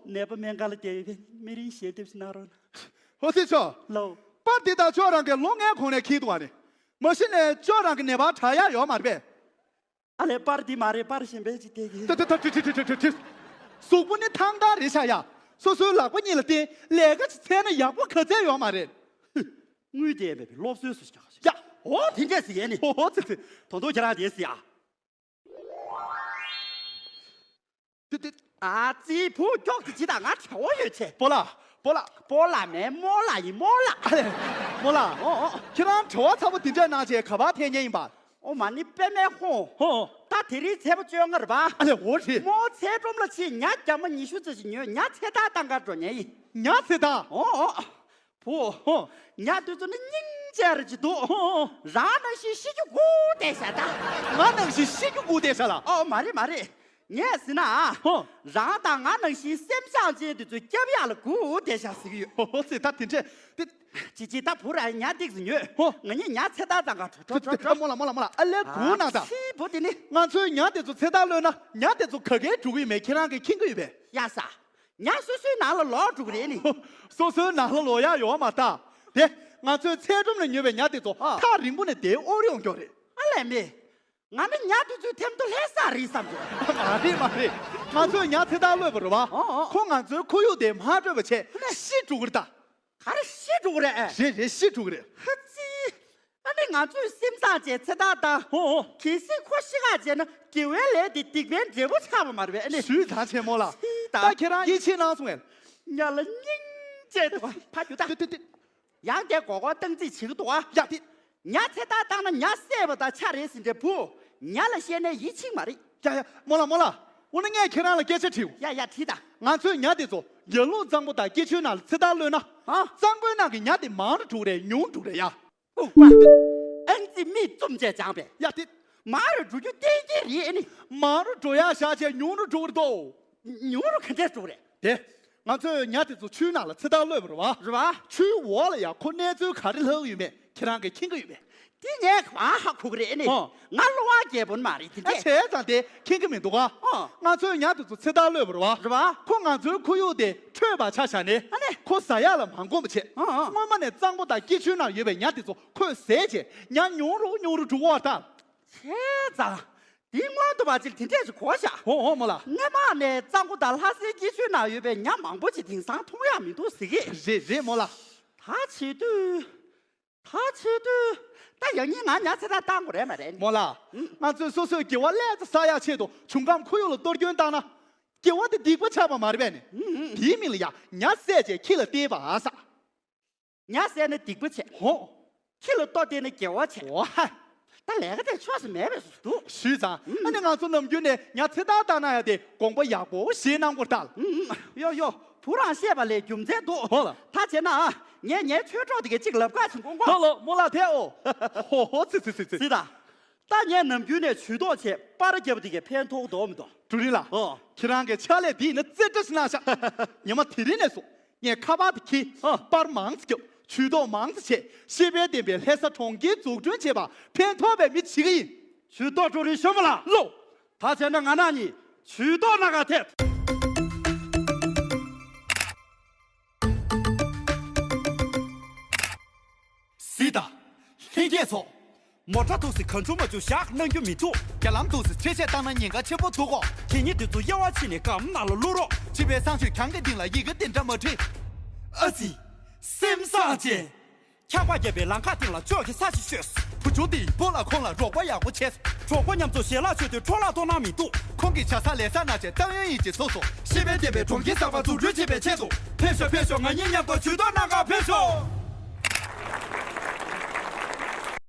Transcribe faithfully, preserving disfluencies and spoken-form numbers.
ནད་པ་སྨན་ཁང་ལ་བསྡད་ཡོད་པས་མི་རིང་ཞལ་འདེབས་ཤིག་གནང་རོགས་གནང་། ཧོ་སི་ཆོ། ལོ། པར་འདི་དག་ཁྱོད་རང་གི་ལོ་ལྔའི་གོང་ནས་འཁྱེར་འདུག་ཨ་ནི། མ་གཞི་ནས་ཁྱོད་རང་གི་ནད་པར་དྲག་ཡག་ཡོད་མ་རེད་པས། ཨ་ལས་པར་འདི་མ་རེད། པར་གཞན་པའི་ཅིག་བལྟས་ཀྱི། ཏི་ཏི་ཏི་ཏི་ཏི་ཏི་ཏི། གཟུགས་པོ་ནི་ཐང་ཐང་རེད་ཤག་ཡ། སོ་སོའི་ལག་པ་གཉིས་ལ་བརྟེན་ལས་ཀ་ཅིག་འཚོལ་ན་ཡག་པོ་ག་ཚད་ཡོད་མ་རེད། དངུལ་དེ་མེད་པའི་སློབ་གསོའི་སུ་ཞིག་ཡ། ཨོ་དེ་འདྲས་ཟེར་ཡས་ནི། ཧོ་ཧོ་ཙི་ཙི། དོན་དུ་ཁྱེད་རང་དེ་ཟེར་ཡ། ཏི་ཏི། ཨ་ཙི་བུ་ཀྱོག་ཏི་ཇི་དང་ང་བྲེལ་བ་ཡོད་ཆེ། པོ་ལགས། པོ་ལགས། པོ་ལགས་མེད་རྨོ་ལགས་ཡིན་རྨོ་ལགས། ཨ་ལས། རྨོ་ལགས། ཨོ་ཨོ། ཁྱེད་རང་བྲེལ་བ་ཚ་པོ་དེ་འདྲས་གནང་བྱས་ག་པར་འཐེན་མཁན་ཡིན་པ། ཨོ་མ་ནི་པད་མའི་ཧོང་། ཧོ། ད་དེ་རིང་ཚེས་པ་བཅོ་ལྔ་རེད་པ། ཨ་ལས་འོ་རེད། རྨོ་ཚལ་སྒྲོམ་ལ་ཕྱིན་ཉ་རྒྱ་མ་ཉི་ཤུ་ཙམ་ཞིག་ཉོས། ཉ་ཚེ་ཐར་བཏང་གར་འགྲོ་མཁན་ཡིན། ཉ་ཚེ་ཐར། ཨོ་ཨོ། བུ། ཧོ། ཉ་དེ་ཚོ་ནི་སྙིང་རྗེ་རེད་ཅིག་འདུག་ཧོ་ཧོ། རང་ནང་བཞིན་ཤི་རྒྱུ་སྒུག་བསྡད་ཤག་ད། ང་ནང་བཞིན་ཤི་རྒྱུ་སྒུག་བསྡད་ཤག་ལ། ཨོ་མ་རེད་མ་རེད། ངས་ཟེར་ན། ཧོ། རང་དང་ང་ནང་བཞིན་སེམས་བཟང་ཅན་དེ་ཚོ་སྐྱབས་ཡག་ལ་སྒུག་བསྡད་ཤག་ཟེར་གྱི་ཡོད། ཧོ་ཧོ་ཙི་ད་དེ་འདྲས་དེ། ཅི་ཅི་ད་བུ་ར་ཉ་ཏིག་ཙི་ཉོས། ཧོ། ང་གཉིས་ཉ་ཚེ་ཐར་བཏང་ག་འགྲོ་འགྲོ་འགྲོ་འགྲོ། རྨོ་ལགས་རྨོ་ལགས་རྨོ་ལགས། ཨ་ལས་སྒུག་གནང་ད། ཨ་ཙི་བུ་དེ་ནི། ང་ཚོའི་ཉ་དེ་ཚོ་ཚེ་ཐར་གློད་ན་ཉ་དེ་ཚོ་ག་གེ་འགྲོ་གི་ཡོད་མེད་ཁྱེད་རང་གིས་མཁྱེན་གྱི་ཡོད་པས། ཡ་ས། ཉ་སོ་སོའི་ནང་ལ་ལོག་འགྲོ་གི་རེད་ནི། སོ་སོའི་ནང་ལ་ལོག་ཡག་ཡོད་མ་རེད་དེ། ང་ཚོའི་ཚལ་སྒྲོམ་ནས་ཉོས་པའི་ཉ་དེ་ཚོ། ཨ། ཐག་རིང་པོ་ནས་དེར་དབོར་ཡོང་རྒྱུ་རེད། ཨ་ལས་མེད། ང་ནི་ཉ་དེ་ཚོའི་ཐེམ་ཐོ་ལྷ་ས་རེད་བསམ་གྱི། མ་རེད་མ་རེད། ང་ཚོས་ཉ་ཚེ་ཐར་གློད་པ་རེད་བ། ཨོ་ཨོ། ཁོ་ང་ཚོའི་ཁོར་ཡུག་དེ་མ་སྤྲོད་པ་བྱས་ཤི་འགྲོ་གི་རེད་ད། ག་རེ་ཤི་འགྲོ་གི་རེད། རེད་རེད་ཤི་འགྲོ་གི་རེད། ཧ་ཙི། ཨ་ནི་ང་ཚོས་སེམས་བཟང་བྱས་ཚེ་ཐར་བཏང་། ཧོ་ཧོ། གལ་སྲིད་ཁོ་ཤི་ཁ་བྱས་ན་དགེ་བའི་ལས་དེ་སྡིག་པའི་འབྲས་བུ་ཆགས་པ་མ་རེད་པས། ཨ་ནི། ཞུས་ད་ཆེན་མོ་ལགས། ད་ད་ཁྱེད་རང་ཡིད་ཆེས་གནང་སོང་ངས། ཉ་ལ་སྙིང་རྗེ་འདུག་པ་ཕ་རྒྱུ་ད། ཏི་ཏི་ཏི། ཡང་དེ་མགོ་སྐོར་སྟངས་རྩིས་བྱེད་ཀྱི་འདུག་ཨ། ཡ་ཏི། ཉ་ཚེ་ཐར་བཏང་ན་ཉ་བསད་པ་དང་ཆ་རེད་ཟེར་འདྲ་བུ། ཉ་ལ་བཤད་ནས་ཡིད་ཆེས་མ་རེད། ཡ་ཡ་རྨོ་ལགས་རྨོ་ལགས། འོ་ན་ངས་ཁྱེད་རང་ལ་སྐད་ཆ་དྲིའོ། ཡ་ཡ་དྲིས་དང་། ང་ཚོས་ཉ་དེ་ཚོ་ཡར་ཀླུང་གཙང་པོ་དང་སྐྱིད་ཆུའི་ནང་ལ་ཚེ་ཐར་གློད་ན། ཨ། གཙང་པོའི་ནང་གི་ཉ་དེ་མང་རུ་འགྲོ་གི་རེད་ཉུང་རུ་འགྲོ་གི་རེད་ཡ། ལྐུགས་པ། ཨང་རྩིས་མིག་བཙུམ་བྱས་སྦྱངས་པས། ཡ་དེ། མང་རུ་འགྲོ་རྒྱུ་གཏན་འཁེལ་རེད་ཨ་ནི། མང་རུ་འགྲོ་ཡག་བཞག་བྱས་ཉུང་རུ་འགྲོ་གི་རེད་དོ། ཉུང་རུ་ག་འདྲས་འགྲོ་གི་རེད། དེ། ང་ཚོས་ཉ་དེ་ཚོ་ཆུའི་ནང་ལ་ཚེ་ཐར་གློད་པ་རེད་བ། རེད་བ། ཆུའི་འོག་ལ་ཡང་ཁོ་གནས་ཚུལ་ག་རེ་ལྷག་ཡོད་མེད་ཁྱེད་རང་གིས་མཁྱེན་གྱི་ཡོད་པས། དེ་ངས་གང་ཧ་གོ་གི་རེད་ཨ་ནི། ཨོ། ང་སློབ་དཔོན་རྒྱལ་པོ་མ་རེད་དེ་ཨ་འདྲས། བྱས་ཙང་དེ་མཁྱེན་གྱི་མི་འདུག་ག་ཨོ། ང་ཚོས་ཉ་དེ་ཚོ་ཚེ་ཐར་གློད་པ་རེད་བ། རེད་བ། ཁོ་ང་ཚོའི་ཁོར་ཡུག་དེ་འཕྲོད་པ་ཆ་བཞག་ནས། ཨ་ནི། ཁོ་ཟ་ཡག་ལ་མ་དགོངས་པ་བྱས། ཨོ་ཨོ། སྔོན་མ་ནས་གཙང་པོ་དང་སྐྱིད་ཆུའི་ནང་ཡོད་པའི་ཉ་དེ་ཚོ་ཁོས་ཟས་བྱས་ཉ་ཉུང་རུ་ཉུང་རུ་འགྲོ་གི་ཡོད་རེད་ད། བྱས་ཙང་། འདི་སྔོན་དུ་བ་ཅིག་དེ་འདྲས་ཞིག་གོ་བཞག་ཧོ་ཧོ་རྨོ་ལགས། སྔ་མ་ནས་གཙང་པོ་དང་ལྷ་སའི་སྐྱིད་ཆུའི་ནང་ཡོད་པའི་ཉ་མང་པོ་ཅིག་དེང་སང་མཐོང་ཡག་མི་འདུག་ཟེར་གི། རེད་རེད་རྨོ་ལགས། ད་བྱེད་དུས། ད་བྱེད་དུས། ད་ཡང་སྙིང་ང་ཉ་ཚེ་ཐར་བཏང་དགོས་རེད་མ་རེད། རྨོ་ལགས། ཨུ། ང་ཚོས་སོ་སོའི་དགེ་བ་ཀླད་ཙམ་བསགས་ཡག་ཆེད་དུ་འབྱུང་ཁམས་ཁོར་ཡུག་ལ་གཏོར་སྐྱོན་བཏང་ན། དགེ་བ་དེ་སྡིག་པ་ཆགས་པ་མ་རེད་པས་ནི། ཨུ་ཨུ། དེའི་མིང་ལ་ཡ་ཉ་བསད་བྱས་ཁྱི་ལ་སྟེར་བ་ཨ་ས། ཉ་བསད་ན་སྡིག་པ་བྱས། ཧོ། ཁྱི་ལ་ལྟོ་སྟེར་ན་དགེ་བ་བྱས། འོ་ཧ། ད་ལས་ཀ་དེ་ཆོག་ས་མེད་པའི་བཟོ་འདུག་ཞུས་ཙང་། ཨ་ནི་ང་ཚོ་ནམ་རྒྱུན་ནས་ཉ་ཚེ་ཐར་བཏང་ན་ཡ་དེ་དགོངས་པ་ཡག་པོ་བཞེས་གནང་དགོས་ད། ཡོ་ཡོ། བུ་རང་བཤད་པ་ལས་རྒྱུ་མཚན་འདུག་ཧོ་ལ། ད་བྱས་ན་ཨ། ངས་ངའི་ཆོས་གྲོགས་དེ་གའི་གཅིག་ལབ་ཁ་ཆེན་པོ་མགོ། ལོ་ལོ་རྨོ་ལགས་དེ་ཨོ། ཧོ་ཧོ་ཙི་ཙི་ཙི་ཙི། ཙི་ད། ད་ངས་ནམ་རྒྱུན་ནས་ཇུས་གཏོགས་བྱས་པར་རྒྱབ་དེ་གའི་ཕན་ཐོགས་འདུག་མི་འདུག་ཀྲུའུ་རིན་ལགས། ཨོ། ཁྱེད་རང་གི་ཕྱག་ལས་འདི་ཡིན་ན་རྩེ་གྲ་ཞིག་གནང་ཤག་ཉི་མ་དེ་རིང་ནས་བཟུང་། ངས་ཁ་པར་དེ་འཁྱེར། ཨ། པར་མང་ཙམ་རྒྱབ། ཇུས་གཏོགས་མང་ཙམ་བྱས། ཤེས་དཔལ་ལྡན་པའི་ལྷ་ས་གྲོང་ཁྱེར་འཛུགས་སྐྲུན་བྱེད་པར་ཕན་ཐོགས་པའི་མི་བྱེད་ཀྱི་ཡིན། ཇུས་གཏོགས་ཀྲུའུ་རིན་ཤོ་མོ་ལགས། ལོ། ད་བྱས་ན་ང་རང་གཉིས་ཇུས་གཏོགས་གནང་ག་ཐད། སི་ད། ལྷན་རྒྱས་ཚོ། མོ་ཊ་འདུག་སེ་གང་བྱུང་མ་བྱུང་བཞག་གནང་རྒྱུ་མི་འདུག་རྒྱ་ལམ་འདུག་སེ་ཁྲལ་ཆད་བཏང་ན་ཉེན་ཁ་ཆེན་པོ་འདུག་གོ། དེ་ཉིད་དེ་ཚོ་དབྱེ་བ་ཕྱེ་ནས་སྒམ་ནང་ལ་བླུག་རོགས། སྤྱི་པའི་གསང་སྤྱོད་གྱང་གི་སྟེང་ལ་ཡི་གེ་དེ་འདྲ་མ་བྲིས། ཨ་ཙི། སེམས་བཟང་ཅན། ཁྱག་པ་བརྒྱབ་པའི་ལམ་ཁ་སྟེང་ལ་ཅོག་གི་ས་ཞིག་ཤོད། བུ་ཆུང་དེ་ཡིས་བུ་ལ་ཁོང་ལ་རོགས་པ་ཡག་པོ་བྱས། གྲོགས་པོ་མཉམ་དུ་ཞལ་ལག་མཆོད་དུས་འཕྲོ་བརླག་གཏོང་གནང་མི་འདུག་ཁོང་གི་ཇ་ས་ལས་ས་ན་ཆེད་ཏང་ཡོན་ཡིན་གཅིག་མཚུངས་སུ་ཤེས་དཔལ་ལྡན་པའི་གྲོང་ཁྱེར་གསར་པ་འཛུགས་སྐྲུན་བྱེད་པའི་ཆེད་དུ། ཕེབས་ཤོག་ཕེབས་ཤོག་ང་གཉིས་མཉམ་དུ་ཇུས་གཏོགས་གནང་གར་ཕེབས་ཤོག